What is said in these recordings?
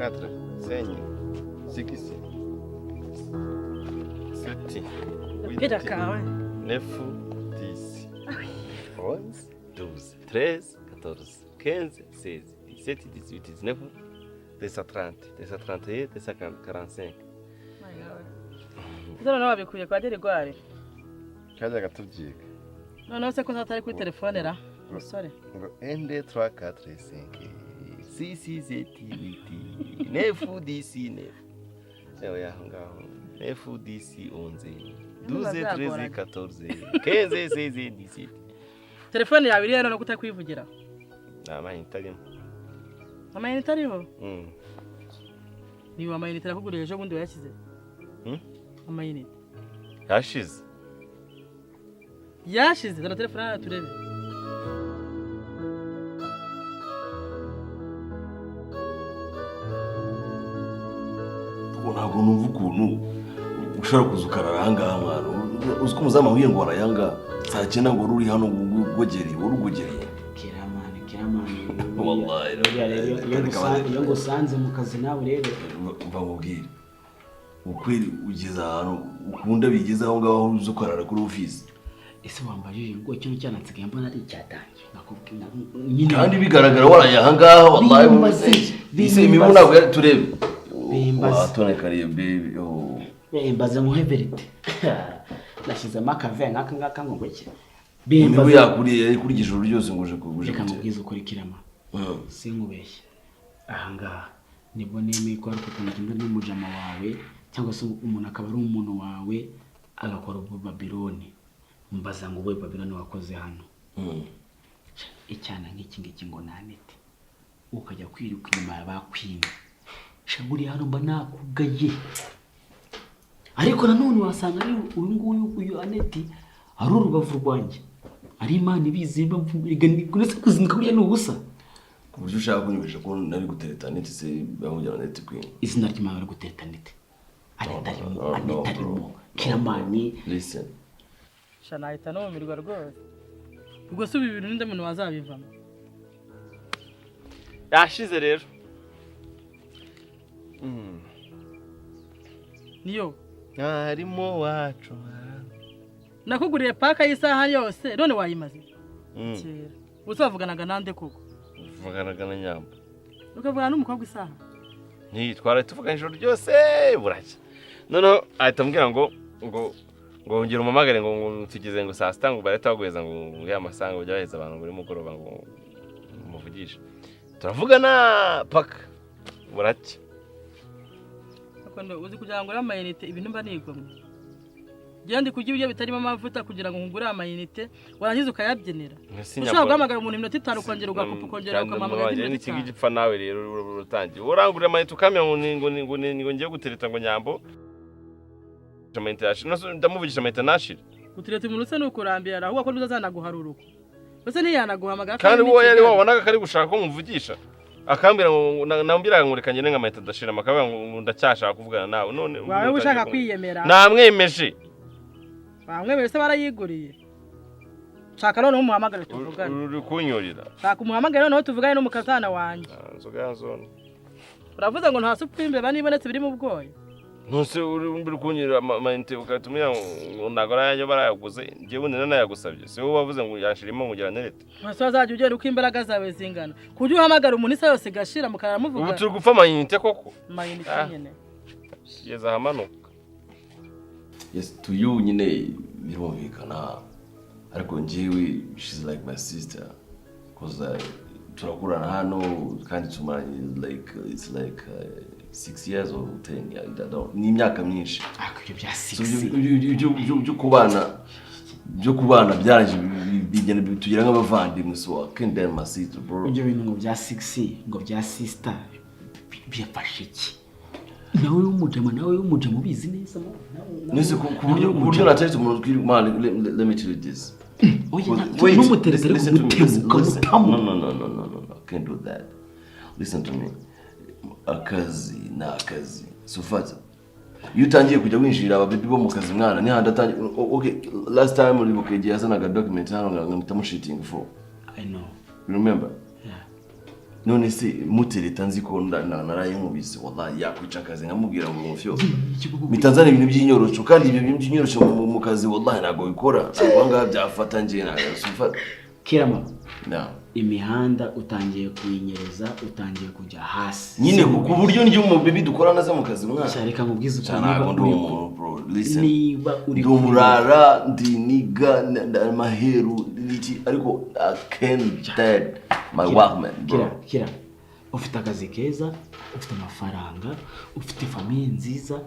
4, 5, 6, 7, Agapira kawe. 9, 10, 11, 12, 13, 14, 15, 16, 17, 18, 19, 230, 231, 245. Ese noneho wabikuye kwa Gerigwari? Kajyaga tubyiga. Noneho se ko atari kuri telefone ra musore? Ngo 1, 2, 3, 4, 5, 6, 7, 8, 9, 10, 9. Ewe aho ngaho. 9, 10, 11, 12, 13, 14, 15, 16, 17. Telefone yawe iri hano no kwivugira? Nta mayinite arimo. Amayinite ariho? Niba amayinite nakuguriye ejo bundi wayashyize? Hmm? Amayinite. Yashize. Yashize, zana telefone hano turebe. Ntabwo numva ukuntu ushobora kuza ukarara ahangaha, mwana. Uzi ko umuzamu ambwiye ngo warayanga saa 9, ngo uri hano ugogereye, wari ugogereye. Kiramani, Kiramani. Wallahi, Buriya rero iyo ngusanze mu kazi nawe rero. Mva nkubwire, ukweri ugeze ahantu ukunda bigeze aho ngaho uza ukarara kuri ofisi. Ese wambajije ngo kino cyana nsigaye mbona ari icyatangiye, nakubwira nyine. Kandi bigaragara waraye ahangaha, wallahi. Bimbaze, Ese imibu ntabwo yari turebe? Bimbaze. Watonekariye, baby, oh. Bimbaze nkuhe vérité, nashyizemo akave nk'aka ngaka ngo ngweke. Imibu Bimbaze. yakuriye, yari kurya ijoro ryose ngo uje uje Reka gutera. nkubwize ukuri, Kirama. Sinkubeshye, ahangaha nibwo nemeye ko ari ukuntu ugenda n'umujama wawe, cyangwa se umuntu akaba ari umuntu wawe agakora ubu babiloni. Mbaza ngo wowe babiloni wakoze hano, icyana nk'iki ngiki ngo nanete, ukajya kwiruka inyuma ya ba kwini buriya hano mba nakugaye. Ariko nanone wasanga ari uyu nguyu, uyu Aneti, ari urubavu rwanjye, ari Imana ibizi. Uretse kuzinduka burya ni ubusa. Ku buryo ushaka kunyumvisha ko nari gutereta Aneti se, bamujyana Aneti Queen? Izina ry'Imana, bari gutereta Aneti. Aneti arimo. No, no, Aneti bro. arimo, Kiramani. Listen. Sha, nahita numirwa rwose. Ubwo se ubu ibintu ninde muntu wazabivamo? Yashize rero. Niyo. Mwarimu wacu. Nakuguriye pack y'isaha yose, none wayimaze kera. Ubuse wavuganaga nande koko? Vuganaga na Nyamba. Ukavugana n'umukobwa isaha? Ntitwara tuvugana ijoro ryose, buracya. Noneho ahita ambwira ngo ngera umamagare, ngo tugeze ngo saa 6, ngo barahita baguheza, ngo ya masaha ngo bajya baheza abantu ngo nimugoroba, ngo muvugishe. Turavugana paka buracya. Ariko uzi kugira ngo ugure amayinite, ibintu mba nigomwe. Njyewe ndi kurya ibiryo bitarimo amavuta kugira ngo ngure amayinite, warangiza ukayabyinira. Ushobora guhamagara umuntu iminota 5, ukongera ugakupa, ukongera ukamuhamagara indi minota n'iki 5. Gipfa nawe rero urutangiye urangurira amayinite, ukamenya ngo ngiye gutereta ngo Nyambo amayinite yashira. No ndamuvugisha amayinite ntashire. Gutereta umuntu se ni ukurambirana, ahubwo ko ntuzazanaguharuruka. Ese ntiyanaguhamagara? Kandi N'i wowe yari Kigali. wabonaga ko ari gushaka ko muvugisha, akambwira ngo nambwira ngo reka ngende ngo amayinite adashira, akavuga ngo ndacyashaka kuvugana nawe none. Wawe ushaka kwiyemera. Namwemeje. Bamwemeye se barayiguriye? Shaka noneho umuhamagare tuvugane. Uri kunyurira. Shaka umuhamagare noneho tuvugane n'umukazana wanjye. Ah, inzoga ya zone. Uravuze ngo nta supu y'imbeba nibonetse biri mu bwoya. Nonse uri kunyurira amayinite, ugahita umenya ngo ntabwo ari ayanjye barayaguze. Njyewe ubundi nanayagusabye, si wowe wavuze ngo yanshirimo ngo nerete? Ntose wazajya ugenda uko imbaraga zawe zingana, ku buryo uhamagara umuntu isaha yose igashira mukarara Ubu muvuga. turi gupfa amayinite koko. Amayinite Ah. nyine. Kugeza ahamanuka. Yes, to you nyine birumvikana, ariko njyewe she's like my sister, 'cause turakurana hano kandi tumaranye like, it's like 6 years or 10, yeah, I don't, ni imyaka myinshi. Ariko ibyo bya So six ibyo kubana byaraje bigenda tugira nk'abavandimwe, so I can't tell my sister, bro. Ibyo bintu ngo bya six, ngo bya sister, byafashe iki? Nawe w'umujama, nawe w'umujama ubizi neza Nese ku buryo nateretse umuntu twiri, man, let me tell you this. Oya, Wait, ntumuterete, ariko listen to me, umutemu, listen. ukamutamu. No, no, no, no, no, no, no, I can't do that. Listen to me. Akazi ni akazi. So fata. Iyo utangiye kujya winjirira ababebi bo mu kazi, mwana, nihandi atangiye. Okay, last time uribuka igihe yazanaga document hano ngo mpita mushitinga for. I know. You remember? Yeah. None se mutereta nzi ko naraye nkubise, wallahi yakwica akazi, nkamubwira ngo mufyo mitanzana ibintu by'inyorosho, kandi ibyo bintu by'inyorosho mu kazi wallahi ntabwo bikora. Ntabwo ngaha byafata, njye ntabwo simfata. Kirama, No. imihanda utangiye kuyinyereza, utangiye kujya hasi. Nyine ku buryo ndya umubibi dukorana aza mu kazi, mwana. Sha, reka nkubwize ukuri. Cyane, ntabwo ndi uri umuntu, bro, listen. Niba uri Ndi umurara, ndi nigga, amaheru n'iki, ariko I can't dead my workman, bro. Kira, Kira, ufite akazi keza, ufite amafaranga, ufite famille nziza.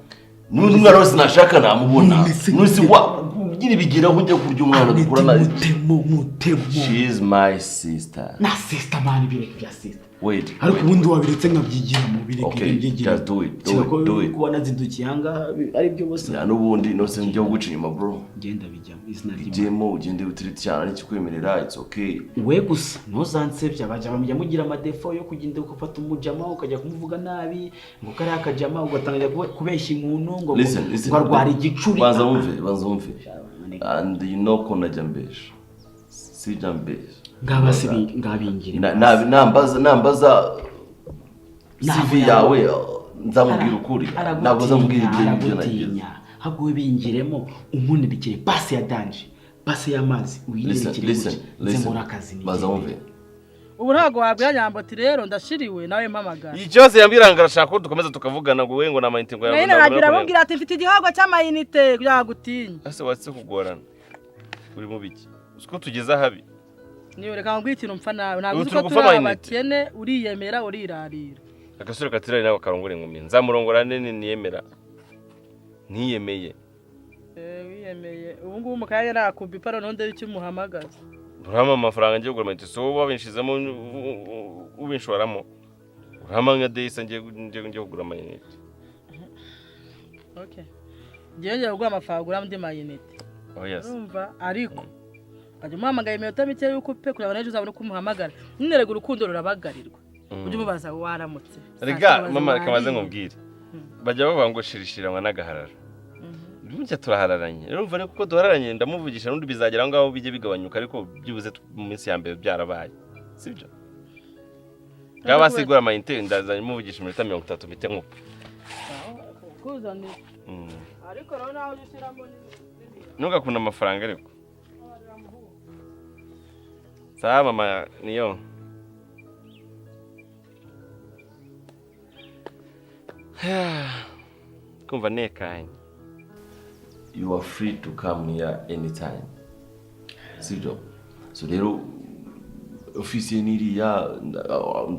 N'undi mwana wese nashaka namubona. None se- None se wa nyine bigeraho njya kurya umwana dukorana. Mutemo, mutemo. She is my sister. Na sister, man, bireke bya sister. Wait. Ariko Wait. ubundi wabiretse nkabyigiramo, bireke. Okay, Mbyigiramo. just do it, do Kira, it, do it. kuba nazindukiye ahangaha ari byo bose. Ya, n'ubundi nose njya kuguca inyuma, bro. Genda, bijyamo izina ry'Imana. Ujyemo, ugende utirite cyane, nikikwemerera it's okay. We gusa ntuzansebya. Bajya bamujya mugira amadefo yo kugenda ugafata umujama ukajya kumuvuga nabi, ngo kariya kajama, ugatangira kubeshya inkuntu ngo Listen, listen. ngo arwara igicuri. Banza wumve, banza wumve. And you know ko najya mbesha, sijya mbesha. Ngaba se ngabingire. Nambaza Ntabwo CV yawe, nzamubwira ukuri, ntabwo nzamubwira ibyo nagize. Aragutinya. Ahubwo we bingiremo, umunirikire pasi ya danger, pasi y'amazi. Listen. Uyinirikire Listen. gutya, nze Listen. nkore akazi Banza nigende. wumve. Ubu ntabwo wabwira Nyambo ati rero ndashiriwe, nawe mpamagara. Ikibazo yambwira ngo arashaka ko dukomeza tukavugana, ngo we ngo ni amayinite, ngo Nyine aragira amubwira ati mfite igihabwa cy'amayinite kugira ngo agutinye. Ese watse kugorana uri mu biki? Uzi ko tugeze ahabi. Niyo, reka nkubwire ikintu mpfa nawe, ntabwo Ubu uzi turi ko gupfa turi amayinite. abakene, uriyemera, urirarira. Agasore katirari nawe karongora inkumi, nzamurongora nini niyemera ntiyemeye. Eh, wiyemeye. Ubu ngubu mu kanya nakumva ipara, noneho ndebe icyo umuhamagaza. Urampa amafaranga ngiye kugura amayinite, si wowe wabinshizemo, ubinshoramo? Urampa nka deyisa, ngiye kugura amayinite. Okay, ngiye ngiye kuguha amafaranga ugura andi mayinite. Oh yes. Urumva, ariko ukajya umuhamagara iminota mike y'uko pe, kugira ngo n'ejo uzabone uko umuhamagara. Nyine rega urukundo rurabagarirwa, ujye umubaza waramutse saa Rega sita, mama, wabaza reka maze wariye. nkubwire, bajya bavuga ngo shirishiranwa n'agahararo. Burya turahararanye rero, urumva, kuko duhararanye ndamuvugisha, n'undi bizagera aho ngaho bijye bigabanyuka, ariko byibuze mu minsi ya mbere byarabaye, sibyo? Ngaba basigura amayinite, ndazanye muvugisha iminota 30 mpite nkupa. Kuzanira. Ariko rero nawe ujye ushyiramo Ntugakunde amafaranga, ariko sawa mama, niyo kumva nekanye. You are free to come here anytime, sibyo? So rero ofisi ye niriya,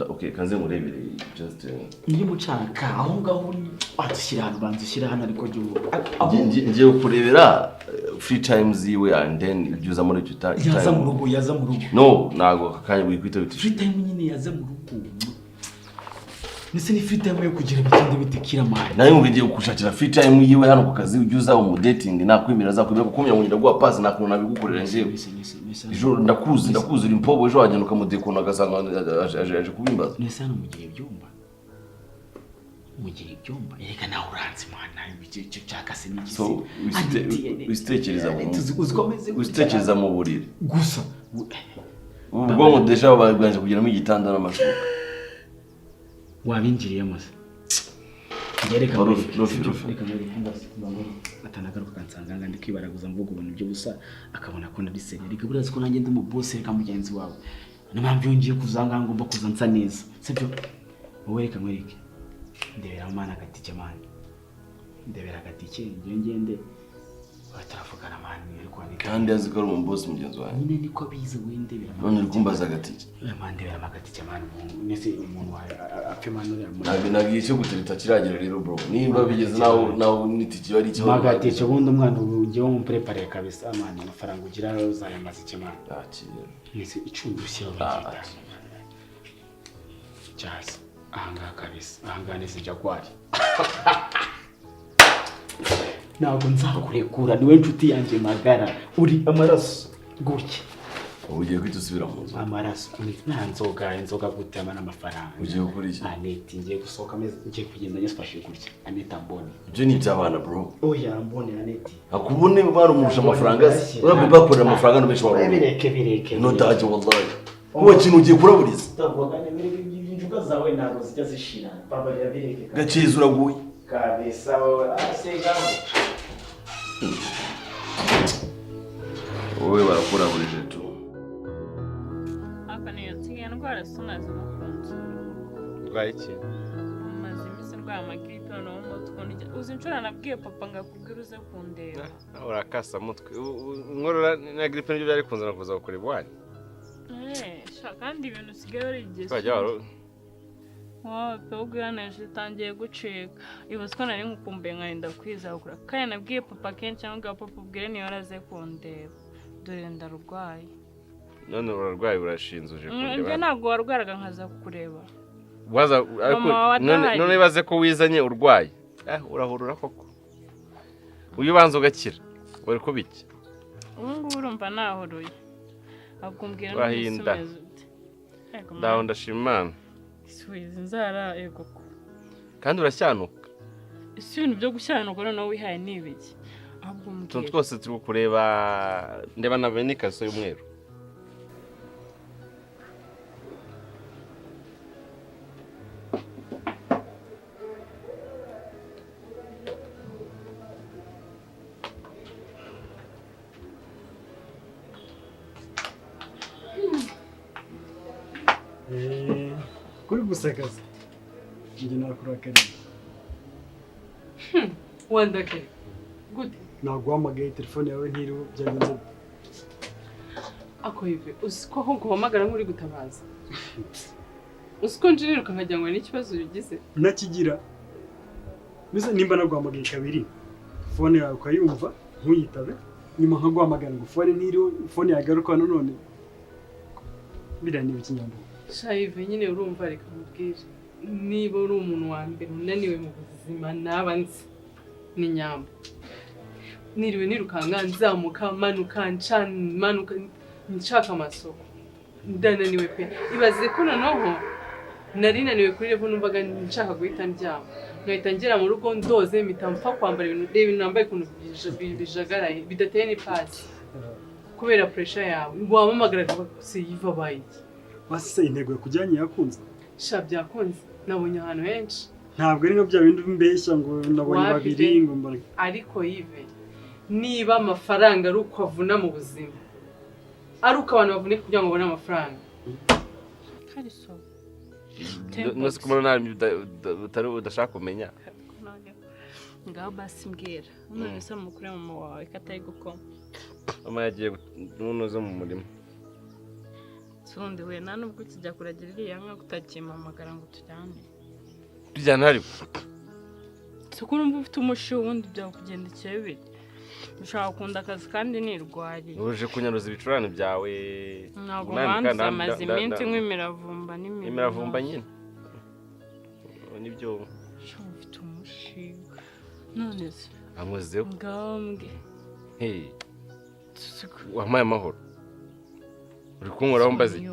okay, kanze nkurebere just Niba ucaka aho ngaho wadushyira hano, banza ushyira hano, ariko jya aho ngiye kukurebera free time ziwe, and then ibyo uza muri icyo yaza mu time. rugo, yaza mu rugo. No, ntabwo aka kanya wikwita biti. Free time nyine yaza mu rugo, ndetse ni free time yo kugira bigende bitekira mani. Nawe ngo ngiye kugushakira free time yiwe hano ku kazi, ujye uza mu dating, nakwemera azakwemera, kuko ngo ndaguha pass, nta kuntu nabigukorera njyewe. Ejo ndakuzi, ndakuzi, uri impobo, ejo wagenda ukamudekona ugasanga aje kubimbaza. Nese hano mugira ibyumba, mugira ibyumba? Erega nawe uranzi mwana, icyo cyakase ni So wisitekereza mu Uzi ko ameze gutya. wisitekereza mu buriri gusa. Ubu bwonko déjà babanje kugeramo igitanda n'amashuka. Wabinjiriyemo se? Njye reka Rufi, nkwereke, Rufi, sibyo? Rufi. Reka nkwereke, mba ngo atanagaruka akansanga nga ndi kwibaraguza mvuga ubuntu by'ubusa, akabona ko nari sérieux. Reka, buriya ko nanjye ndi mu boss, reka mugenzi wawe, niyo mpamvu iyo ngiye kuza ngaha ngomba kuza nsa neza, sibyo? Wowe reka nkwereke, ndebera mwana agatike, mwana, ndebera agatike, ngiye ngende. Wowe turavugana mwana, ariko wanita. Kandi azi ko ari umubosi mugenzi wanjye. Nyine niko abizi, we ndebera. None uri kumbaza agatike? Mwana, ndebera agatike mwana, umuntu nese umuntu wawe apfe mwana uriya muntu. Ntabwo igihe cyo gutereta kiragera rero, bro, nimba bigeze naho n'itike iba ari ikibazo. Magatike ubundi umwana ubu ugiye wumuprepare kabisa mwana, amafaranga ugira uzayamaza iki mwana? Akira. Nese icumi ushyiraho Ah, bagira cyaza ahangaha kabisa, ahangaha nese jaguari, ntabwo nzakurekura, niwe nshuti yanjye magara, uri amaraso gutya. Ubu ugiye guhita usubira mu nzu? Amaraso, nta nzoga, inzoga gute ama n'amafaranga. Ugiye gukora iki? Aneti, ngiye gusohoka ameze, ngiye kugenda nyifashe gutya, Aneti ambone. Ibyo ni iby'abana, bro. Oya, ambone Aneti. Akubone barumurusha amafaranga se? Urabona bakorera amafaranga no menshi wabona. Bireke, bireke. No dajye, wallahi kuba kintu ugiye kuraburiza. Tavugane bireke. Imvugo zawe ntabwo zijya zishira. Babarira bireke. Gakeza uraguye. Kabisa wowe. Ah, se ngaho. Wowe barakuraburije tu. Ariko niyo nsigaye ndwara sunazi no kunzu. Urwaye iki? Maze iminsi ndwaye amagiripe, noneho umutwe undya. Uzi inshuro nabwiye papa ngo akubwire uze kundeba? Nawe urakasa mutwe. Inkorora na grippe nibyo byari kunzana kuza gukora iwanyu. Eh, sha, kandi ibintu usigaye warigize. Twajya waro. Wowe pe, ubwo yaneje itangiye gucika. Ibaze ko nari nkukumbuye nkarinda kwizahukura, kandi nabwiye papa kenshi ngo papa ubwire niyo araze kundeba, dore ndarwaye. None urarwaye urashinzuje Njye kundeba. ntabwo warwaraga nkaza kukureba? Waza ariko. Mama wawe None adahari. none ibaze ko wizanye urwaye. Eh, urahurura koko. Uyu ubanza ugakira. Uri kubiki? Ubu ngubu urumva nahuruye, ahubwo umbwira Urahinda. n'umeze ute? Yego, Ndaho mama. ndashima Imana. Isubiza inzara, yego ko. Kandi urashyanuka. Ese ibintu byo gushyanuka noneho wihaye ni ibiki? Ahubwo Utuntu umbwira. twose turi kureba, ndeba na n'ikaso y'umweru. Kuri gusekaza njye nakurakariye. Wandakaye gute? Naguhamagaye telefone yawe ntiriho, byagenze bite? Ako Yves, uzi ko aho guhamagara nk'uri gutabaza, uzi ko njiriruka nkagira ngo n'ikibazo ugize? Ntakigira. Mbese nimba naguhamagaye kabiri phone yawe ukayumva ntuyitabe, nyuma nkaguhamagara ngo phone ntiriho, phone yagaruka nanone, biriya ni ibiki, Nyambo? Sha Yves, nyine urumva, reka mubwire, niba uri umuntu wa mbere unaniwe mu buzima naba nzi ni Nyambo. Niriwe nirukanka, nzamuka, manuka, nca, manuka, nshaka amasoko, ndananiwe pe. Ibaze ko noneho nari naniwe kuri level numvaga nshaka guhita ndyama, nkahita ngera mu rugo ndoze, mpita mpfa kwambara ibintu. Reba ibintu nambaye ukuntu bijagaraye, bidateye n'ipasi, kubera pressure yawe. Wampamagara se Yves, abaye iki? Basi se intego yakujyanye yakunze? Sha, byakunze, nabonye ahantu henshi. Ntabwo ari nka bya bindi mbeshya ngo nabonye Wapi babiri pe. ngo mbona. Ariko Yves, niba amafaranga ari uko avuna mu buzima, ari uko abantu bavunika kugira ngo babone amafaranga. Kariso. Nose kumara nta utari udashaka kumenya. Ngaho basi mbwira, none se mukuru mama wawe ko atari gukoma? Mama yagiye n'unoze mu murima. Sundi we, nta nubwo ukijya kuragira iriya nka, kutakimpamagara ngo tujyane? Tujyana ariko. Si ko urumva ufite umushiha, ubundi byakugendekeye bite? Ushaka gukunda akazi kandi nirwariye. Uje kunyaruza ibicurane byawe. Ntabwo Nani mwanduza. kandi Amaze iminsi nk'imiravumba n'imiravumba. Imiravumba nyine nibyo. Ufite umushinga none se? Ankozeho. Ngaho mbwe. Hey, wampaye amahoro, uri kunkoraho mbaze iki?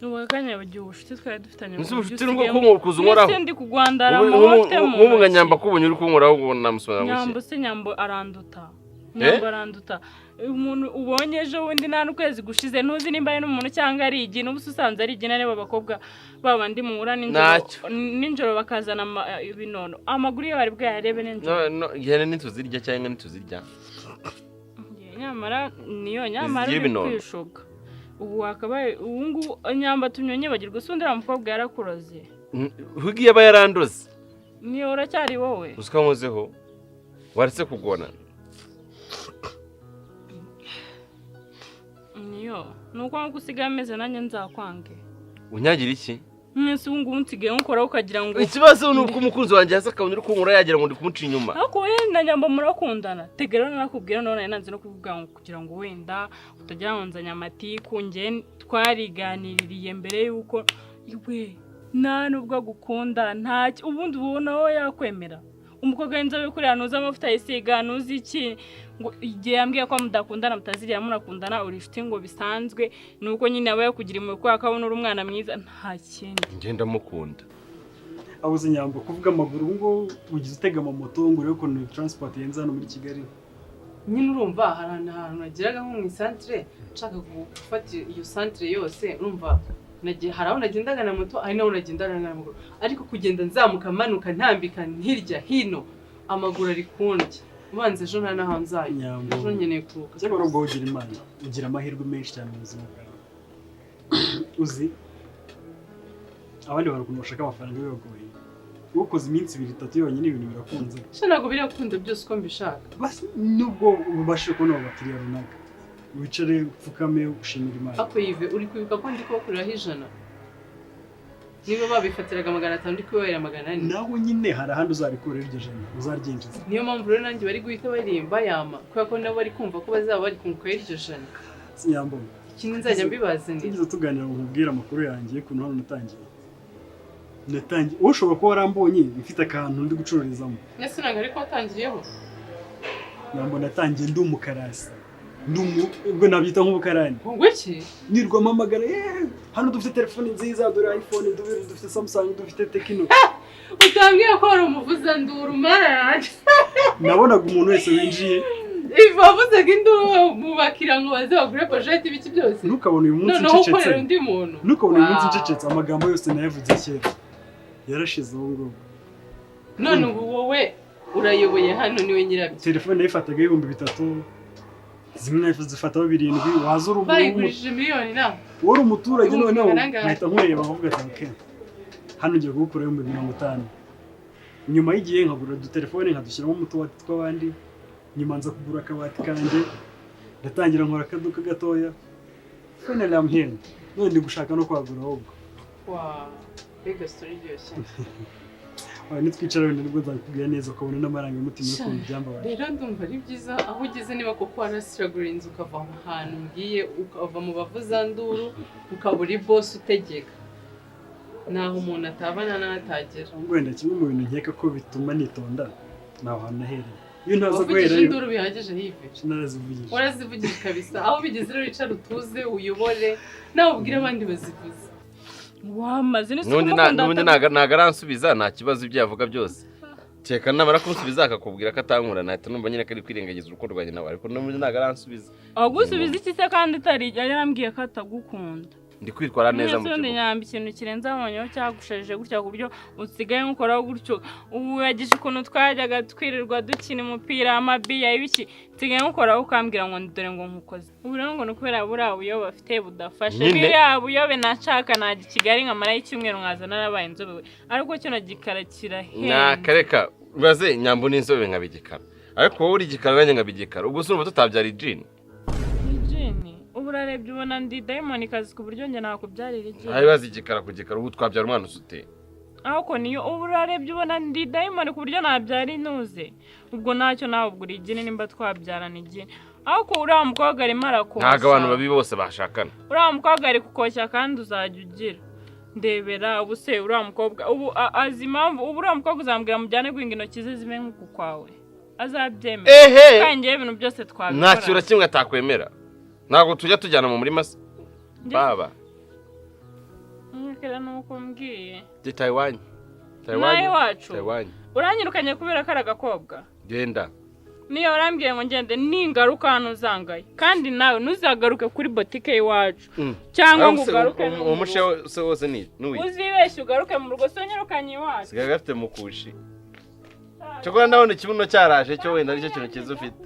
Ubu akanya bagiye ubucuti twari dufitanye. Nzi ku buryo ubucuti nubwo kuza unkoraho. Mbese ndi kugwandara amahoro mu Nk'ubu nka ntoki. Nyamba kubonye uri kunkoraho ngo namusubira ngo Nyambo iki? se, Nyambo aranduta. Nyambo aranduta. Umuntu ubonye ejo bundi, nta n'ukwezi gushize, ntuzi nimba ari n'umuntu cyangwa ari igini. Ubu se usanze ari igini, areba abakobwa babandi muhura nijoro. Ntacyo. Nijoro bakazana ibinono, amaguru iyo bari bwayarebe nijoro. No, no, ihene ntituzirya cyangwa ntituzirya. Nyamara niyo nyamara Zigira uri ibinono. kwishuka. Ubu wakabaye ubu ngubu Nyamba tumye unyibagirwa. Ese undi uriya mukobwa yarakuroze? Hugiye aba yarandoze. Niyo uracyari wowe. Uzi ko ankozeho, waretse kugona. Niyo ni uko nkuko usigaye ameze, nanjye nzakwange. Unyagira iki? Mwese ubu ngubu nsigaye nkukoraho ukagira ngo Ikibazo ni uko umukunzi wanjye hasi akabona uri kunkora yagira ngo ndi kumuca inyuma. Ariko wowe na Nyambo murakundana. Tegera nakubwira none, nari nanze no kuvuga ngo kugira ngo wenda utagira ngo nzanye amatiku. Njye twariganiririye mbere y'uko iwe nta nubwo agukunda ntacyo. Ubundi ubona wowe yakwemera umukobwa w'inzobe kuriya, ntuzi amavuta yisiga, ntuzi iki, ngo igihe yambwiye ko mudakundana, mutazigera munakundana, uri inshuti ngo bisanzwe, ni uko nyine aba yakugira impuhwe kubera ko abona uri umwana mwiza, nta kindi. Njye ndamukunda. Abuze Nyambo kuvuga amaguru, ubu ngubu ugize utega amamoto ngo urebe ukuntu transport yenze hano muri Kigali. Nyine urumva hari ahantu nageraga nko mu isantere, nshaka gufata iyo santere yose, urumva. Nagiye, hari aho nagendaga na moto, hari n'aho nagendaga n'amaguru, ariko kugenda nzamuka, manuka, ntambika hirya hino, amaguru ari kundya. Ubanza ejo nta n'aho nzajya. Nyambo. Ejo nkeneye kuruhuka. Cyakora ubwo ugira Imana, ugira amahirwe menshi cyane mu buzima bwawe. Uzi abandi bantu ukuntu bashaka amafaranga bibagoye, ukoze iminsi ibiri itatu yonyine ibintu birakunze. Sha, ntabwo birakunda byose uko mbishaka. Basi nubwo ubashije kubona abo bakiriya runaka, wicare upfukame ushimira Imana. Ariko Yive, uri kwibuka ko ndi kubakuriraho 100? Niba babifatiraga 500, ndi kubabera 400. Nawe nyine hari ahandi uzarikurira iryo jana, uzaryinjiza. Niyo mpamvu rero nanjye bari guhita baririmba yama, kubera ko nabo bari kumva ko bazaba bari kungukaho iryo jana. Sinyambona. Ikindi nzajya mbibazanira. Tugeze tuganira ngo nkubwire amakuru yanjye y'ukuntu hano natangiye. Wowe ushobora kuba warambonye mfite akantu ndi gucururizamo. Ese ntabwo ariko watangiriyeho? Nyambo, natangiye ndi umukarasi, ndi umu ubwo nabyita nk'ubukarani. Ngo iki? Nirwa mpamagara: "Yeee, hano dufite telefone nziza, dore iPhone, dufite Samsung, dufite Tecno." Utambwiye ko wari umuvuzanduru, mara yanjye! Nabonaga umuntu wese winjiye. Iva wavuzaga induru mu bakiriya ngo baze bagure pochette, ibiki byose. Ntukabone uyu munsi Noneho ncecetse. ukorera undi muntu. Ntukabone uyu munsi Wow. ncecetse. Amagambo yose nayavuze kera yarashize ubu ngubu. None ubu wowe urayoboye hano, niwe nyirabyo. Telefone nayifataga 3000, zimwe zifataho 7000, waza uri umuntu Bayigurishije miliyoni na wari umuturage. Ibihumbi Noneho magana angahe? nkahita nkureba nkavuga ati: "Okay, hano ngiye kugukura 50,000." Nyuma y'igihe nkagura udutelefone nkadushyiramo mu tubati tw'abandi. Nyuma nza kugura akabati kanjye, ndatangira nkora akaduka gatoya. Finally I'm here. None ndi gushaka no kwagura ahubwo. Wow, mbega story iryoshye! Wawe nitwicara wenda nibwo nzabikubwira neza, ukabona n'amarangamutima y'ukuntu byambabaje. Rero ndumva ari byiza aho ugeze, niba koko warasiragura inzu, ukava aho hantu mbwiye, ukava mu bavuzanduru, ukaba uri boss utegeka, naho umuntu atabana n'aho atagera. Wenda kimwe mu bintu nkeka ko bituma nitonda ni aho hantu nahereye. Iyo ntaza Wavugije guherayo. induru bihagije, Hive. Narazivugije. Warazivugije kabisa. Aho bigeze rero, wicara utuze, uyobore, nawe ubwire abandi bazivuze. Wamaze ni N'ubundi n'ubundi ntago aransubiza. Nta kibazo, ibyo yavuga byose, kereka namara kunsubiza akakubwira ko atankura, nahita numva nyine ko ari kwirengagiza urukundo rwanjye nawe, ariko n'ubundi ntago aransubiza. Agusubiza iki se kandi utari yarambwiye ko atagukunda? Ndi kwitwara neza mu Mwese ubundi kigo. Nyamba, ikintu kirenze abonyeho cyagusharije gutya ku buryo usigaye nkukoraho gutyo? Ubu wagije ukuntu twajyaga twirirwa dukina umupira, amabiya, ibiki. Nsigaye nkukoraho ukambwira ngo dore ngo nkukoze. Ubu rero ngo ni ukubera buriya buyobe bafite budafashe. Nyine. Buriya buyobe nashaka najya i Kigali nkamarayo icyumweru, nkaza narabaye inzobe, ariko kino gikara kirahenze. Nakareka uraze. Nyambo n'inzobe nkaba igikara, ariko wowe uri igikara nanjye nkaba igikara, ubwo se urumva tutabyara ijini? Ijini? Ubu urarebye ubona ndi dayimoni kazi ku buryo njye nakubyarira ijini? Ntabibazo, igikara ku gikara, ubu twabyara umwana usuteye. Ariko niyo ubu urarebye ubona ndi dayimoni ku buryo nabyara inuze? Ubwo ntacyo nawe, ubwo uri igini nimba twabyarana igini. Ariko uriya mukobwa arimo arakoshya. Ntabwo abantu babi bose bashakana. Uriya mukobwa ari kukoshya kandi uzajya ugira ndebera. Ubu se uriya mukobwa ubu azi impamvu? Ubu uriya mukobwa uzambwira mujyane guhinga, intoki ze zibe nk'uku kwawe, azabyemera? Ehe. Kandi ngewe ibintu byose twabikora. Nta kintu na kimwe atakwemera. Ntabwo tujya tujyana mu murima se baba? Mwakera nuko mbwiye. Jye Tayiwanyu. Nawe iwacu. Tayiwanyu. Uranyirukanye kubera ko ari agakobwa? Genda. Niyo warambwiye ngo ngende, ningaruka hano uzangaye, kandi nawe ntuzagaruke kuri botike y'iwacu cyangwa ngo ugaruke no Uwo mu mushe rugo. Se wose ni n'uwi? Uzibeshye ugaruke mu rugo, so nyirukanye iwacu. Sigaye gafite mukushi. Cyokora ndabona ikibuno cyaraje cyo, wenda aricyo kintu cyiza ufite.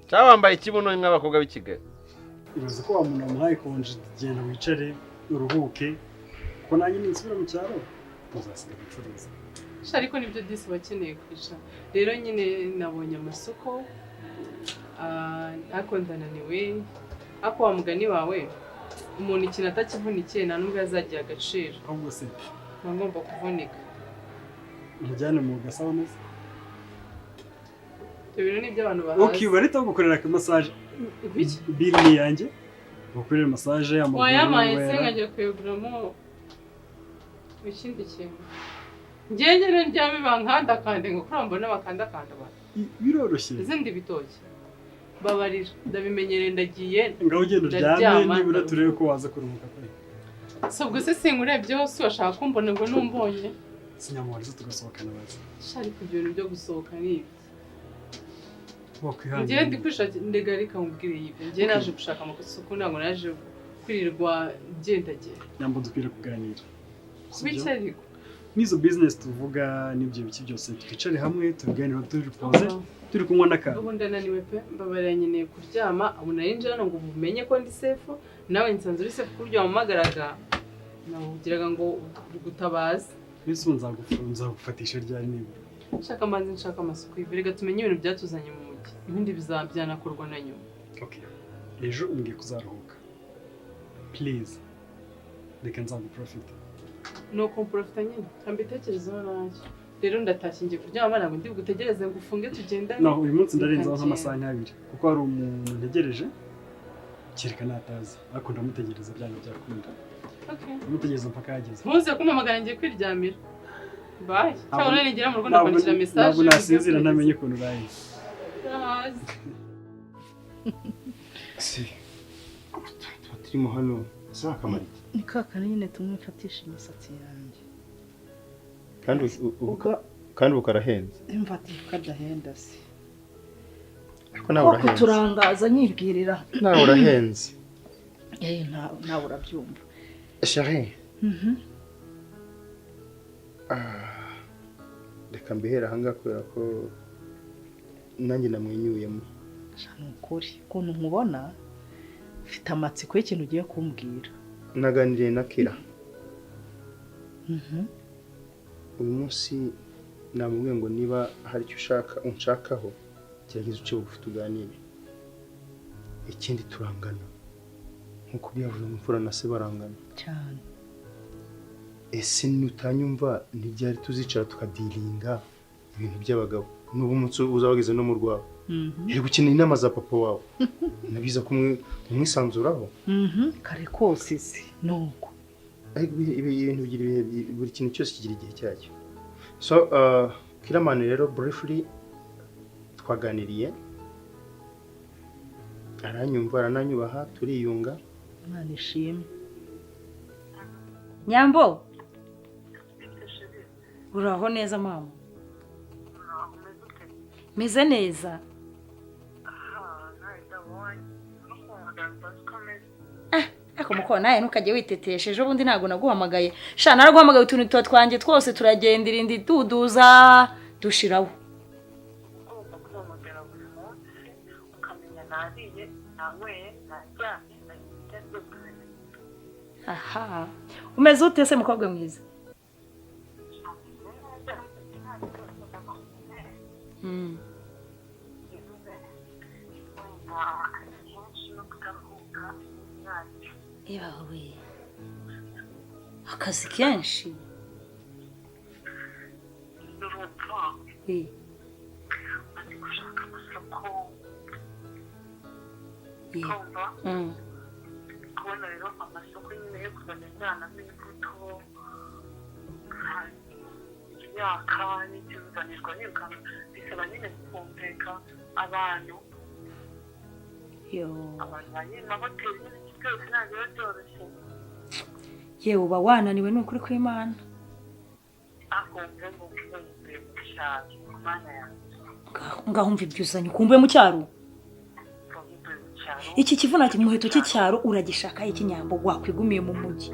Cyangwa wambaye ikibuno nk'abakobwa b'i Kigali. Ibaze ko wa muntu wamuhaye konje: "Genda wicare uruhuke, kuko nanjye ninsubira mu cyaro ntuzasiga gucuruza." Sha, ariko nibyo disi, bakeneye kwicara. Rero nyine nabonye amasoko, ariko ndananiwe. Ariko wa mugani wawe, umuntu ikintu atakivunikiye nta nubwo azagira agaciro. Ahubwo se Mba ngomba kuvunika. Mujyane mu gasabune se? Ibyo bintu ni iby'abantu bahazi. Ok, barahita bagukorera aka massage. Ibiki? Bill ni iyanjye, bagukorera massage amaguru. Wayamaye se wera. nkajya kuyiguramo ikindi kintu? Njyewe nyine ndyame bankandakande ngo kuriya mbona bakandakanda abantu. Biroroshye. Izindi bitoki, babarira, ndabimenyereye, ndagiye. Ngaho ugenda uryame. Ndaryama, Nibura ndaruhuka. turebe ko waza kuruhuka pe. Si ubwo se sinkurebye hose washaka kumbona ngo numbonye? Sinyamuhariza tugasohokana bazi. Sha, ariko ibyo bintu byo gusohoka ni ibi. Wakwihangana. Njyewe ndi kwishakira ndega. Reka nkubwire yive, njyewe naje gushaka amasoko, ntabwo naje. kwirirwa ngendagenda. Nyambo, dukwiriye kuganira. Sibyo? Kuki ariko? N'izo business tuvuga n'ibyo biki byose, twicare hamwe tubiganireho turi pose, turi kunywa n'akantu. Ubu ndananiwe pe, mbabarira, nkeneye kuryama. Ubu nari nje hano ngo umenye ko ndi safe, nawe nsanze uri safe ku buryo wampamagaraga nawugiraga ngo uri gutabaza. Mbese ubu nzagufatisha ryari nibura? Nshaka mbanze nshaka amasuku, reka tumenye ibintu byatuzanye mu mujyi, ibindi byanakorwa na nyuma. Okay, ejo umbwiye kuzaruhuka. Please, reka nzaguprofite. Ni ukumprofita nyine, mbitekerezeho nanjye. Rero ndatashye, ngiye kuryama, ntabwo ndi bugutegereze ngo ufunge tugendane. No, uyu munsi ndarenzaho Reka nk'amasaha nk'abiri kuko hari umuntu ntegereje, kereka nataza, ariko ndamutegereza byanga byakunda. Okay. Ndamutegereza mpaka yageze. Ntuze kumpamagara, ngiye kwiryamira. Bye. Cyangwa nigera mu rugo Ntabwo ndakwandikira message. ntabwo nasinzira ntamenye ukuntu uraye. Ndahazi. Si tuba turimo hano, ese akamaro iki? Ni ka kantu nyine tumwe mfatisha imisatsi yanjye. Kandi kandi ubu karahenze. Mfatiye kadahenda se? Ariko nawe Ko urahenze. kuturangaza nyibwirira. Nawe urahenze. Eh, nawe urabyumva. Chérie, ah, reka mbihere ahangaha kubera ko nanjye namwenyuyemo. Sha, ni ukuri ukuntu nkubona mfite amatsiko y'ikintu ugiye kumbwira. Naganiriye na Kira uyu munsi, namubwiye ngo niba hari icyo ushaka unshakaho, gerageza uce bugufi tuganire. Ikindi, turangana nk'uko byavuze ngo imfura na se barangana. Cyane. Ese nutanyumva, ntibyari tuzicara tukadealinga ibintu by'abagabo? N'ubu umunsi uzaba wageze no mu rwawe, uri gukenera inama za papa wawe, nabyiza kumwisanzuraho. Kare kose si nuko. Ariko ibintu bigira ibihe, buri kintu cyose kigira igihe cyacyo. So Kiramani rero, briefly twaganiriye, aranyumva, arananyubaha, turiyunga. Imana ishimwe. Nyambo, uraho neza mama? Meze neza. Ah, ariko muko nawe ntukajye witetesha. Ejo bundi ntabwo naguhamagaye sha, naraguhamagaye, utuntu tuba twanjye twose turagenda, irindi duduza dushiraho. Ugomba kumpamagara buri munsi ukamenya nariye, nanyweye, naryamye, nagize byose. Aha, umeze ute se mukobwa mwiza? Akazi kenshi no kutaruhuka imyanya. Ebawe, akazi kenshi. Urumva, maze gushaka amasoko, kumva, kubona rero amasoko nyine yo kuzajya njyanamo imbuto, imyaka n'ikizanirwa nirukanka, bisaba nyine gukompeka abantu. Yo. Abantu ba nyiri amahoteli n'ibiki byose, ntabwo biba byoroshye. Yewe, uba wananiwe, ni ukuri kw'Imana. Akumve ngo mvuye mu cyaro, Mana yanjye. Ngahumva ibyo uzanye, ukumbuye mu cyaro. Mvuye mu cyaro. Iki kivuna muheto cy'icyaro uragishaka iki Nyambo, wakwigumiye mu mujyi?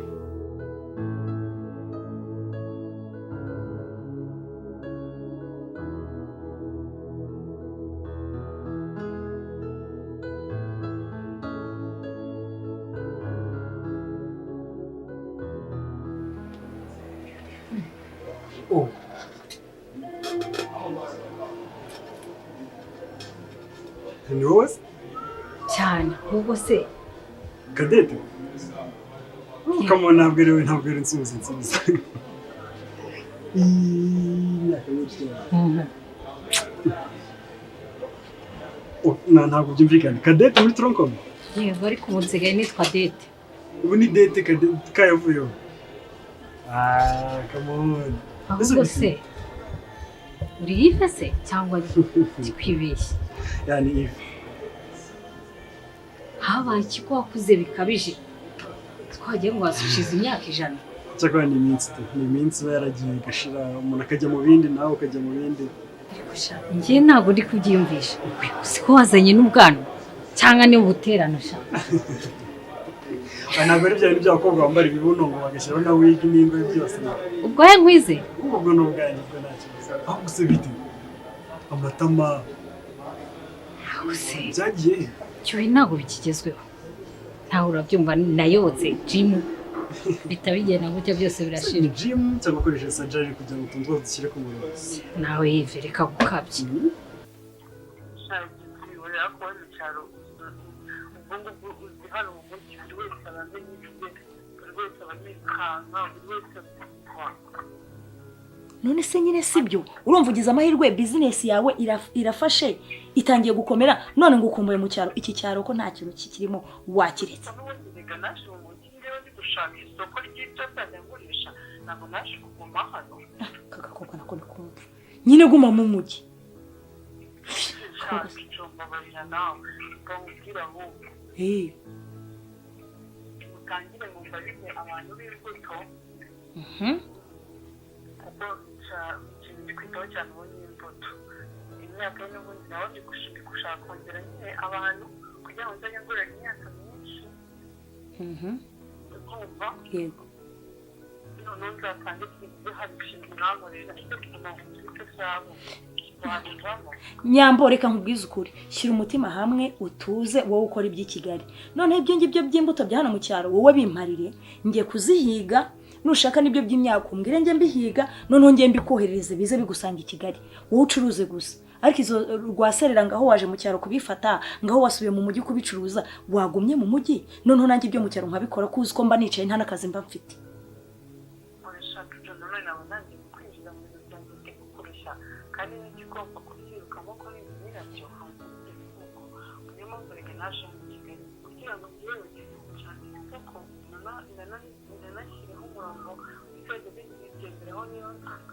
Oh. Ni wowe se? Cyane ahubwo se. Cadette? Come on, ntabwo ari wowe, ntabwo ari, nsubiza, nsubiza. Imyaka myinshi cyane. Oh, ntabwo byumvikana. Cadette muri tronc commun? Yego, ariko ubu nsigaye nitwa Dete. Ubu ni Dete, Cadette kayavuyeho. Ah, come on. Ahubwo se uri Yves se cyangwa ndi kwibeshya? Yani Yves. Habaye iki ko wakuze bikabije, twagiye ngo washize imyaka 100? Cyakora ni iminsi tu. Ni iminsi iba yaragiye igashira, umuntu akajya mu bindi, nawe ukajya mu bindi. Ariko sha, njye ntabwo ndi kubyiyumvisha. Uzi ko wazanye n'ubwanwa, cyangwa ni ubuterano sha? Ntabwo ari bya bintu by'abakobwa bambara ibibuno ngo bagashyiraho na wig n'ingohe byose. Ubwo he nkwize? Ubwo ni ubwanjye, ubwo nta kibazo. Aho gusa bite amatama? Aho se? Byagiye he? Cyuhi, ntabwo bikigezweho, ntawe urabyumva, nayotse gym bihita bigenda gutya byose birashira. Ni gym cyangwa ukoresheje surgery kugira ngo utuntu twose dushyire ku murongo? Nawe Yves, reka gukabya. Kwibonera kuba mu cyaro ubwo ngubwo, uzi hano mu mujyi buri wese aba amenya ibye, buri wese aba yirukanka, buri wese. None se nyine si byo? Urumva ugize amahirwe, business yawe irafashe, itangiye gukomera, none ngo ukumbuye mu cyaro. Iki cyaro ko nta kintu kikirimo, wakiretse? N'ubundi rega naje mu mujyi njyewe ndi gushaka isoko ry'ibyo nzajya ngurisha, ntabwo naje kuguma hano. Aka gakobwa nako ndikumva nyine, guma mu mujyi. Shaka icyo, mbabarira nawe ukamubwira ahubwo. Mutangire mumbarire abantu b'imbuto, kuko ikintu ndi kwitaho cyane ubu ni imbuto, imyaka ye. N'ubundi nawe ndi gushaka kongera nyine abantu kugira ngo nzajye ngura imyaka myinshi. Ukumva? Yego. Noneho nzatange byibuze hari ikintu mwankorera, icyo cyabo wabivamo. Nyambo, reka nkubwize ukuri, shyira umutima hamwe utuze, wowe ukora iby'i Kigali. Noneho ibyo ngibyo by'imbuto bya hano mu cyaro wowe bimparire, ngiye kuzihiga. Nushaka n'ibyo by'imyaka umbwire njye mbihiga, noneho njye mbikoherereze bize bigusanga i Kigali, wowe ucuruze gusa. Ariko izo rwaserera, ngaho waje mu cyaro kubifata, ngaho wasubiye mu mujyi kubicuruza. Wagumye mu mujyi, noneho nanjye ibyo mu cyaro nkabikora, kuzi ko mba nicaye nta n'akazi mba mfite. Urashaka ibyo, nanone naba ntangiye kwinjira mu bintu byanjye ndi kukurusha, kandi n'ikigomba kubyirukamo ko ni nyirabyo hanze. Niyo mpamvu reka naje mu Kigali kugira ngo njyewe nshake isoko, nanashyireho umurongo bizajya bigenderaho. Niba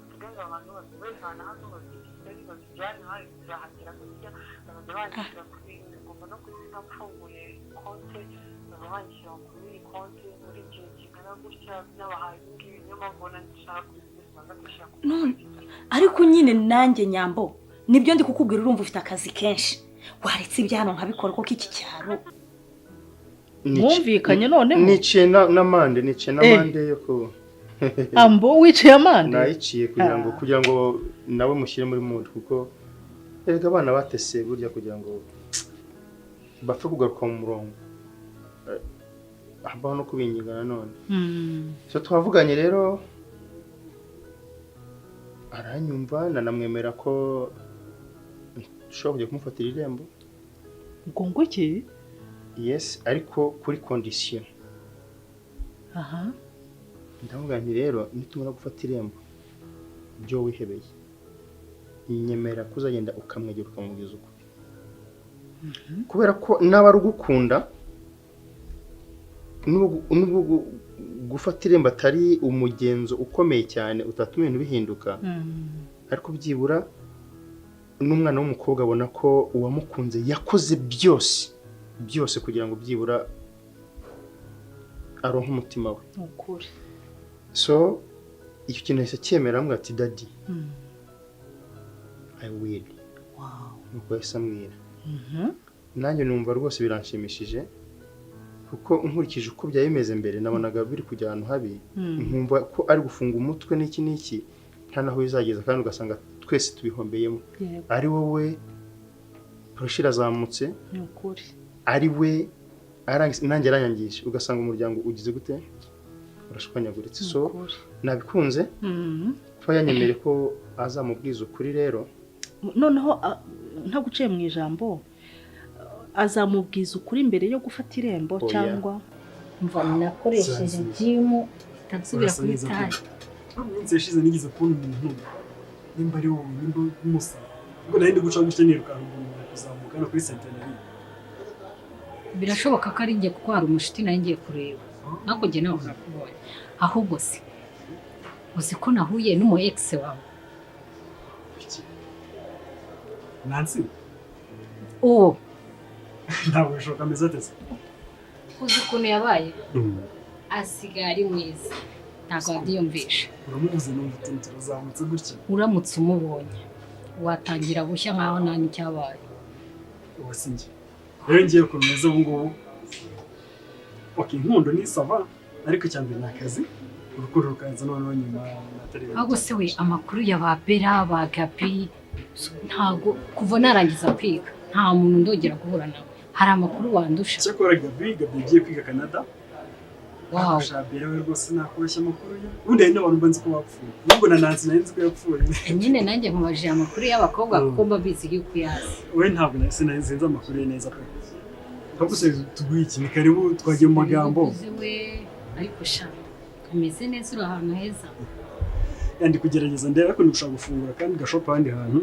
tuvuge ngo abantu babivana hano babijya Kigali, babijyane hano, bizahagera gutya, bazajya banshyira kuri, ngomba no kuziba mfunguye konti, bazajya banshyira kuri iyi konti muri igihe kingana gutya n'abahaye ibi ngibi. Niyo mpamvu ubona nshaka kubanza gushyira ku None ariko nyine nanjye Nyambo, nibyo ndi kukubwira, urumva ufite akazi kenshi, waretse ibya hano nkabikora kuko iki cyaro. Mwumvikanye noneho? Niciye n'amande, niciye n'amande yo ku Ambo, wiciye amande? Nayiciye kugira ngo nawe mushyire muri mood, kuko erega abana batese burya kugira ngo bapfe kugaruka mu murongo. Habaho no kubinginga nanone. So twavuganye rero, aranyumva, nanamwemera ko dushobora kujya kumufatira irembo. Ngo nguki? Yes, ariko kuri condition. Ndavuga nti rero nitumara gufata irembo byo wihebeye, nyemera ko uzagenda ukamwegera ukamubwiza ukuri, kubera ko naba ari ugukunda, nubwo gufata irembo atari umugenzo ukomeye cyane utatuma ibintu bihinduka, ariko byibura n'umwana w'umukobwa abona ko uwamukunze yakoze byose byose kugira ngo byibura aronke umutima we. Ni ukuri. So icyo kintu yahise acyemera, amubwira ati: "Daddy, I will." Nuko yahise ambwira. Nanjye numva rwose biranshimishije, kuko nkurikije uko byari bimeze mbere, nabonaga biri kujya ahantu habi, nkumva ko ari gufunga umutwe n'iki n'iki, nta naho bizageza, kandi ugasanga twese tubihombeyemo. Ari wowe, pressure irazamutse. Ni ukuri. Ari we nanjye aranyangije, ugasanga umuryango ugize gute, urashwanyaguritse. So Ukuri. nabikunze kuba yanyemereye ko azamubwiza ukuri rero. Noneho ntaguciye mu ijambo, azamubwiza ukuri mbere yo gufata irembo? Oya. Cyangwa? Mva, nakoresheje gym, nsubira Urasa kuri neza pe. taille. Mu minsi yashize nigeze kubona umuntu, nimba ari wowe, nimba musa, ubwo nari ndi guca gutya nirukanka, umuntu ari kuzamuka hano kuri Centenary. Birashoboka ko ari njye, kuko hari umushuti nari ngiye kureba, ariko njye nawe nakubonye. Ahubwo se uzi ko nahuye n'umu ex wawe? Iki? Nancy? Uwo. Ntabwo bishoboka, ameze ate se? Uzi ukuntu yabaye, asigaye ari mwiza, ntabwo wabyiyumvisha. Uramubuze, numva utuntu turazamutse gutya. Uramutse umubonye watangira bushya nkaho nta n'icyabaye. Ubu si njye rero, ngiye ukuntu meze ubu ngubu. Okay, inkundo ni ça va, ariko icya mbere ni akazi, urukundo rukaza noneho nyuma atari. Ahubwo se we, amakuru ya ba Bera, ba Gabi, ntago kuva narangiza kwiga nta muntu ndongera guhura nawe. Hari amakuru wandusha? Cyakora Gabi yagiye kwiga Canada. Wow. Bera we rwose nakubeshya amakuru ye. Ubundi hari n'abantu mba nzi ko bapfuye, nubwo na Nancy nari nzi ko yapfuye. Nyine nanjye nkubajije amakuru y'abakobwa kuko mba mbizi yuko uyazi. We ntabwo sinzi amakuru ye neza pe. Ahubwo se tuguhe iki? Ni karibu, twagiye mu magambo. Uzi we, ariko sha umeze neza, uri ahantu heza. Ndi kugerageza ndeba ko ndigushaka gufungura kandi gashopa ahandi hantu,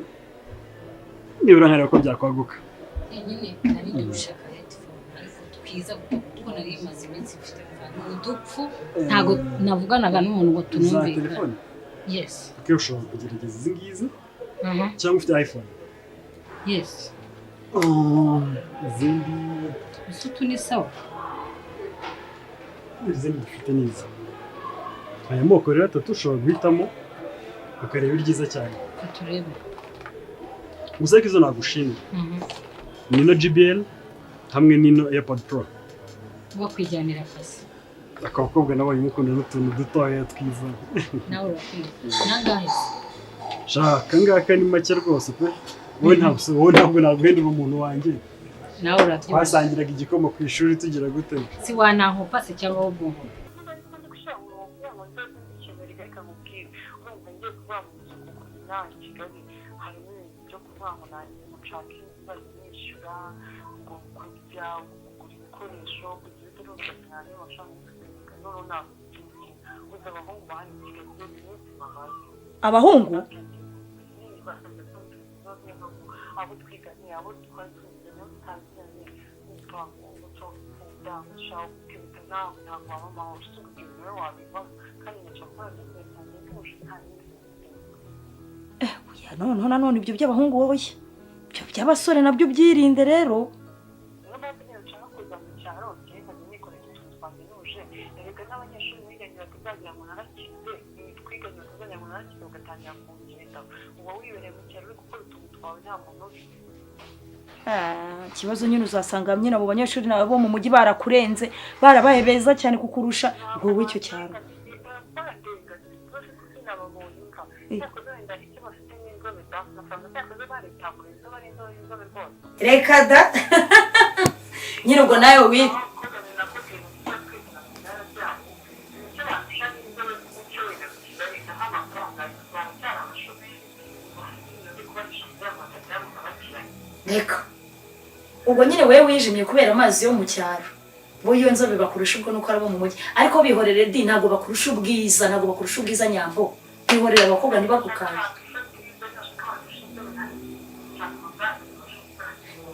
nibura nkareba ko byakwaguka. Nyine nari ndi gushaka headphone ariko twiza, kuko nari maze iminsi mfite udupfu, ntabwo navuganaga n'umuntu ngo Za tunumvikane. Telefone? Yes. Okay, ushobora kugerageza izi ngizi cyangwa ufite iPhone? Yes. Izindi Ese utu ni sawa? Izindi dufite ni izi. Aya moko rero atatu ushobora guhitamo ukareba iryiza cyane. Reka turebe. Gusa ariko izo nagushimye ni ino JBL hamwe n'ino AirPod Pro. Wakwijyanira akazi. Akabakobwa nabonye mukunda n'utuntu dutoya twiza. Nawe urakwiye. Nangahe se? Shaka ngaka ni make rwose pe. Wowe ntabwo naguhendera umuntu wanjye. Nawe urabyumva. Twasangiraga igikoma ku ishuri, tugira gute. Si wanankopa se cyangwa wowe ubwonko? Ndi gushyira mu murongo kugira ngo nzaze nzikenera. Reka nkubwire, urumva ngiye kuvuga mu nzu, kuko inaha i Kigali harimo ibintu byo kuvuga ngo nanjye nshaka inzu nishyura, ngo kurya, kugura ibikoresho, kugira ibyo, urumva cyane amafaranga yo noneho ntabwo ikindi kintu uzi. Abahungu ba hano i Kigali rero iminsi babaye Abahungu? Abo twiganye, abo twari tuzanye tutaziranye, umva ngo ukunda ushaka gukubita nawe ntabwo waba amahoro. Si ubwo ibintu rero wabivamo kandi nshaka gukora business yanjye ntuje, nta bindi bintu. Oya, noneho nanone ibyo by'abahungu wowe, ibyo by'abasore nabyo byirinde rero. Niyo mpamvu nyine nshaka kuza mu cyaro, njyewe nkajya nikorera utuntu twanjye ntuje. Erega n'abanyeshuri biganye batazagira ngo narakize, twiganye batazagira ngo narakize, bagatangira kungenda. Uba wibereye mu cyaro uri gukora utuntu twawe, nta muntu uzi. Ah, ikibazo nyine uzasanga nyine abo banyeshuri nawe bo mu mujyi barakurenze, barabaye beza cyane kukurusha wowe icyo cyaro. Barenga rwose, sinababonye nka cyakoze wenda icyo bafite ni inzobe da, amafaranga cyakoze baritamuye inzobe, ari inzobe, inzobe rwose. Reka da, nyine ubwo nawe wi Abakobwa nakubwiye ngo tujya twigana mu ntara byabo, icyo barusha ni inzobe n'umuco wenda mu Kigali, naho amafaranga baracyari abashomeri, bafite kubahisha kugira ngo batagira ngo bakiranye. Reka, ubwo nyine wowe wijimye kubera amazi yo mu cyaro. Bo iyo nzobe bakurusha ubwo nuko ari abo mu mujyi, ariko bihorere di, ntabwo bakurusha ubwiza, ntabwo bakurusha ubwiza nyambo. Bihorere, abakobwa ntibagukange.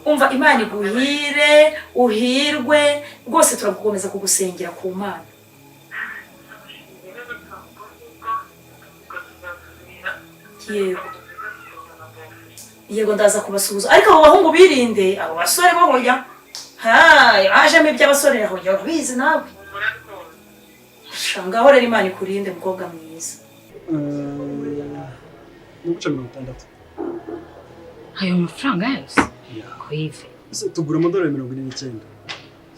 Umva, Imana iguhire, uhirwe rwose, turagukomeza kugusengera ku Mana. Yego, ndaza kubasuhuza, ariko abo bahungu birinde, abo basore bo hoya. Hayi, hajemo iby'abasore hoya, urabizi nawe. Sha, ngaho rero Imana ikurinde, mukobwa mwiza. Ni guca 60. Ayo mafaranga yose kwive? Ese tugura amadolari 49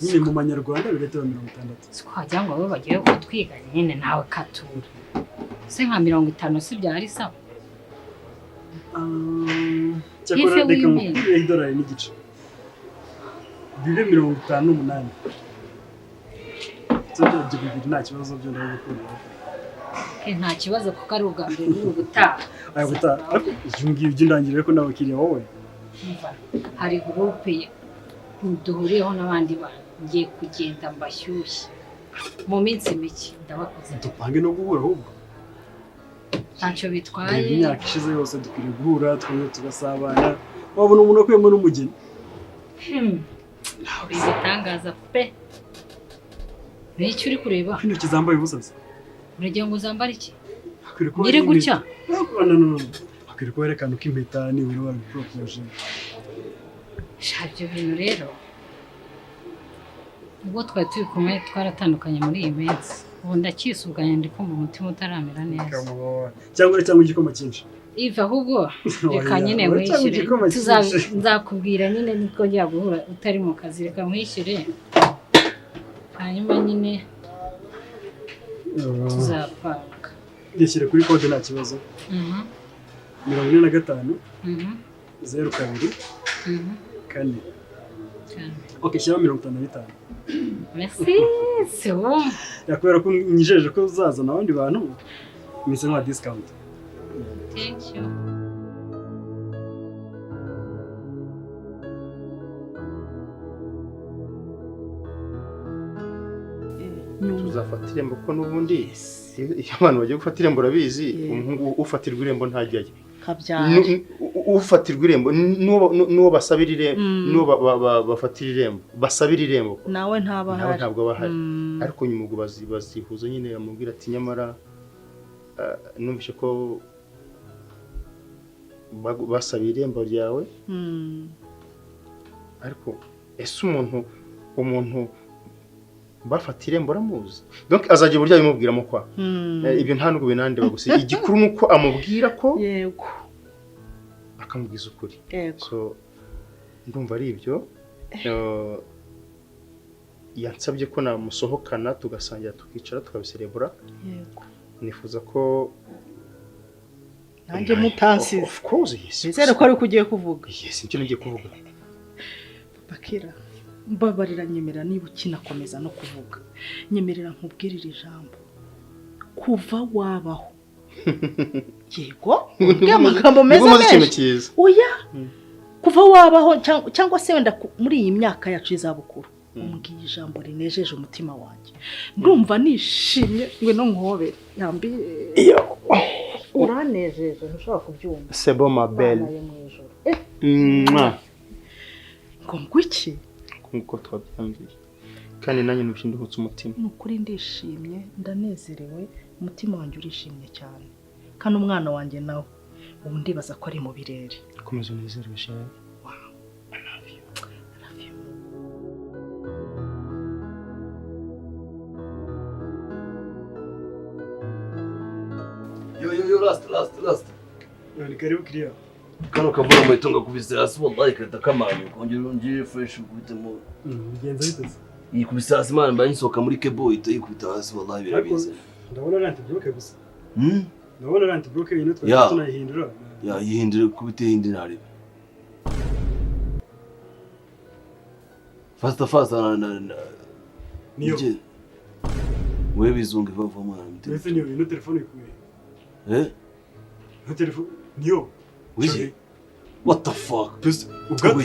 nyine, mu manyarwanda bigahita biba 60. Si ko wagira ngo abo bagiye kutwiga nyine nawe katura se nka 50 si byari sawa? Cyakora Ife reka w'imena. ngukureho idolari n'igice, bibe 58. Ibyo bibiri nta kibazo, byo ndabigukurira. Eh, nta kibazo kuko ari ubwa mbere uri ubutaha. Aya gutaha, ariko ibyo ngibyo ndangirire ko n'abakiriya wowe. Umva, hari groupe duhuriyeho n'abandi bantu, ngiye kugenda mbashyushye mu minsi mike ndabakoze. Dupange no guhura ahubwo. Ntacyo bitwaye. Reba, imyaka ishize yose dukwiriye guhura twongera tugasabana, wabona umuntu akuyemo n'umugeni. Uri ibitangaza pe! Ni iki uri kureba? Intoki zambaye ubusa se? Uragira ngo uzambare iki? Hakwiriye kuba Ngire hari gutya? impeta. No, no, no. Hakwiriye kuba hari akantu k'impeta nibura babiporopoje. Sha, ibyo bintu rero ubwo twari turi kumwe twaratandukanye muri iyi minsi, ubu ndacyisuganya, ndi kumva umutima utaramera neza. Cyangwa igikoma cyinshi. Iva ahubwo reka Oya, nyine oya, cyangwa wishyure. igikoma cyinshi. Nzakubwira nyine nitwongera guhura utari mu kazi. Reka nkwishyure. Hanyuma nyine tuzapanga. Rishyire kuri kode nta kibazo. 45 02 4. Ok, shyiraho 55. Merci, c'est bon. Yakubera ko nyijeje ko uzazana abandi bantu mise nka discount. Thank you. Tuzafata irembo ko n'ubundi iyo abantu bagiye gufata irembo urabizi, umuhungu ufatirwa irembo ntajyayo. Ufatirwa irembo n'uwo basabira irembo, n'uwo bafatira irembo, basabira irembo nawe ntaba ahari, ntabwo aba ahari. Ariko nyuma ubwo bazihuza nyine, amubwira ati nyamara numvise ko basabiye irembo ryawe. Ariko ese umuntu bafata irembo ramuzi, donc azajya uburyo abimubwiramo kwa ibyo nta nubwo binandeba gusa igikuru nuko amubwira ko yego akamubwiza ukuri. So ndumva ari ibyo. Yansabye ko namusohokana tugasangira tukicara tukabiserebura. Yego, nifuza ko nanjye mutansize. Of course, yes. Nizere ko ari uko ugiye kuvuga. Yes, nicyo ngiye kuvuga. Papa Kira, mbabarira, nyemerera niba ukinakomeza no kuvuga, nyemerera nkubwirire ijambo. Kuva wabaho, yego, ubwiye amagambo meza menshi. Oya, kuva wabaho cyangwa se wenda muri iyi myaka yacu y'izabukuru, umbwiye ijambo rinejeje umutima wanjye, ndumva nishimye. Ngwino nkuhobere, yambi uranejeje, ntushobora kubyumva. C'est bon ma belle. Ngo ngwiki nkuko twabyambwiye, kandi nanjye nubwo nduhutse umutima. Ni ukuri ndishimye, ndanezerewe, umutima wanjye urishimye cyane, kandi umwana wanjye nawe ubu ndibaza ko ari mu birere. Komeza unezerwe chérie. Wow, I love you. I love you. Yo yo yo, last last last. Ni karibu kiriya. Kano kavura mu itunga kubise hasi wallahi kata kamanyu kongera ongere fresh ukubitemo. Bigenza bite se? Yikubise hasi man, mba nsohoka muri kebo ita yikubita hasi wallahi birabize. Ndabona ari antiblock gusa. Ndabona ari antiblock ino twari tunayihindura. Ya yihindure kubite hindi narebe. Fasta fasta na niyo. Wewe bizungu bava mwana mte. Ese niyo ino telefone ikuye. Eh? No telefone niyo. Wiki? What the fuck? Ubwo